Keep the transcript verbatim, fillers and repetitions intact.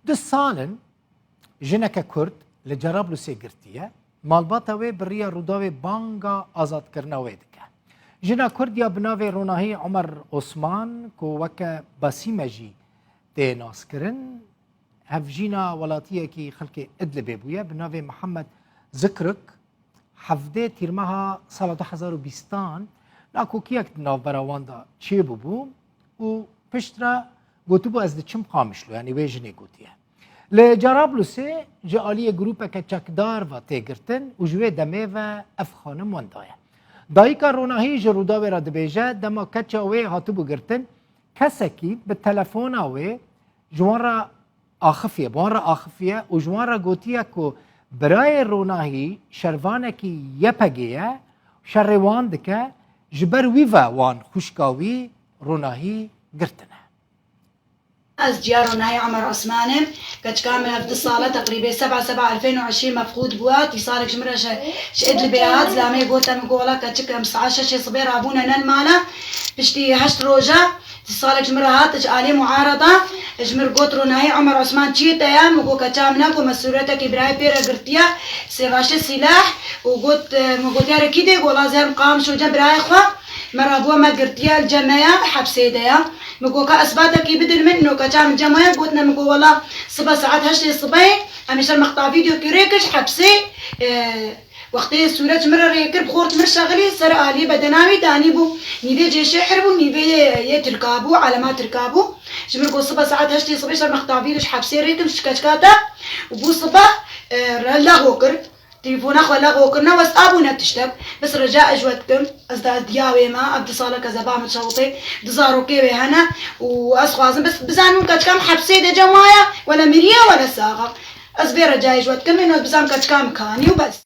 Du sal in jineke Kurd li Cerablusê girtiye, malbata wê bi riya Rûdawê banga azadkirina wê dike. Jina Kurd ya bi navê Ronahî Omer Osman, ku weke Basîme jî tê naskirin, hevjîna welatiyekî xelkê Idlibê bûye, bi navê Mihemed Zikruk, hevdê Tîrmeha sala du hezar û bîstan nakokiyak di navbera wan de çêbûbû û piştre gotibû, "Ez diçim Qamişlo", yanî wê jinê gotiye. Li Cerablusê ji aliyê grûpeke çekdar ve tê girtin û ji wê demê ve ev xanim wenda ye. Dayika Ronahî ji Rûdawê re dibêje, dema keça wê hatibû girtin, kesekî bi telefona wê ji wan re axifiye, bi wan re axifiye û ji wan re gotiye ku birayê Ronahî şervanekî Y P G ye, şerê wan dike, ji ber wî ve wan xwişka wî Ronahî girtine. Ez ciya Ronahî Omer Osman im. Keçika min ev du sale teqrîbê seba seba elfên û eşî mefqûd bûye. Tîsalek ji min re ji, ji Idlibê hat, zilamê gote min got, "Wela keçik, em saet şeşê sibê rabûne nen mala." Piştî heşt roja, tîsalek ji min re hat, ji alî muarada, ji min re got, "Ronahî Omer Osman çiyê te ye?" Min got, "Keça min e." Got, "Me sûretekî birayê pê re girtiye, sêvaşê sîleh." Û got, min got, "Yare kî de?" Got, "Wela ez herim Qamişlo cem birayê xwe. Me rabûye, me girtiye, li cem me ye, hepsê de ye." Min got, "Ka isbatekî bidin min." No keça min cem me ye, gotine min got, "Wela sibe saet heştê sibehê em ê şer mexta vîdeokî rê kir ji hepsê, e, wextê sûret ji min re rê kir, bi xort min şexilî, ser aliyê bedena wî danî bû, nîvê cêşê her bû, nîvê yê, yê tirka bû, alema tirka bû." Ji min got, "Sibe saet heştê sibê şer mexta vîdeokî ji hepsê rê kir, ji keçika te." Û bû sibe, e, re lexo kir. Telefona xwe lexo kirine, wes abûne tiştek. Bes rica ez ji we dikim, ez da diya wê me, ev du salek ez ê ba min şewitê, du zarokê wê hene û ez xwazim bes bizanim keçika min hepsê de cem wa ye, wele miriye, wele sax e. Ez vê ricayê ji we dikim, êno ez bizanim keçika min kanî û bes.